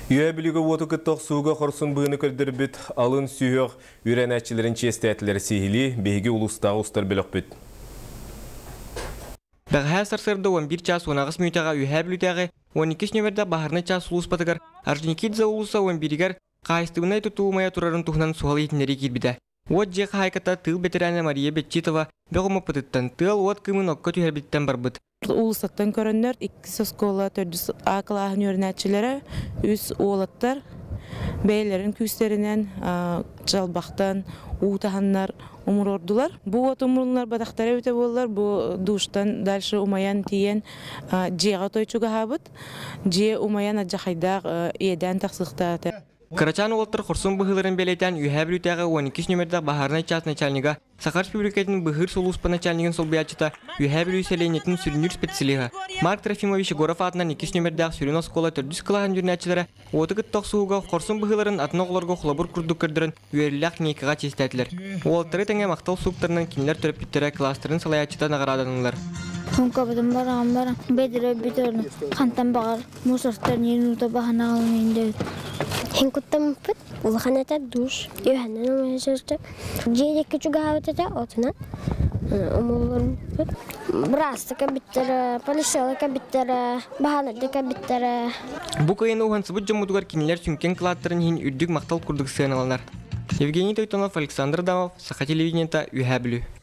Үөһээ Бүлүүгэ уоту кытта охсууга хорсун быһыыны көрдөрбүт алын сүһүөх үөрэнээччилэрин чиэстээтилэр сиһилии биһиги улуустааҕы устар бөлөхпүт. Бэҕэһээ сарсыарда 11 чаас 18 мүнүүтэҕэ Үөһээ Бүлүүтээҕи 12 нүөмэрдээх баһаарынай чаас сулууспатыгар Орджоникидзе уулусса 11-гэр хаһаайыстыбаннай тутуу умайа турарын туһунан суһал иһитиннэрии киирбитэ. Уот дьиэ хаһаайката тыыл бэтэрээнэ Мария Бетчитова бөҕө муппутуттан, тыал-уот кыымын окко түһэрбититтэн барбыт. Уулуссаттан көрөннөр иккис оскуола төрдүс А кылааһын үөрэнээччилэрэ үс уолаттар бэйэлэрин күүстэринэн чалбахтан уу таһаннар умуруордулар. Бу уот умурулларбатахтара эбитэ буоллар, бу душтан дальше умайан тиийэн дьиэҕэ той чугаһаабыт. Дьиэ умайан алдьархайдаах иэдээн тахсыахтаата. Кырачаан уолаттар хорсун быһыыларын бэлиэтээн Үөһээ Бүлүүтээҕи 12 нүөмэрдээх баһаарынай чаас начальнига, Саха Республикатын быыһыыр сулууспа начальнигын солбуйааччыта, Үөһээ Бүлүү сэлиэнньэтин сүрүннүүр специалиһа Марк Трофимович Егоров аатынан иккис нүөмэрдээх сүрүн оскуола төрдүс кылааһын үөрэнээччилэрэ уоту кытта охсуһууга хорсун быһыыларын атын оҕолорго холобур курдук көрдөрөн үөрүүлээх линейкаҕа чиэстээтилэр. Уолаттары тэҥэ махтал сууктарынан кинилэр төрөппүттэрэ кылаастарын салайааччыта наҕараадаланнылар. Муҥкабытын бараҕан баран бэдэрэ бүтэрин хантан баҕар Мусортан иин баһан аҕалан индебит. Һин куттаммыппыт. Улахан этэ душ. Үөһэнэн умайа сырытта. Дьиэ диэки чугаһаабыт этэ, отунан умулларбыт. Быраастыка бүттэрэ, полициялыка бүттэрэ, баһаанардыка бүттэрэ. Бу кыайыны уһансыбыт дьоммутугар кинилэр сүҥкэн кылааттарын иһин үрдүк махтал курдук сыаналанар. Евгений Тойтонов, Александр Адамов, Саха телевидениета, Үөһээ Бүлүү.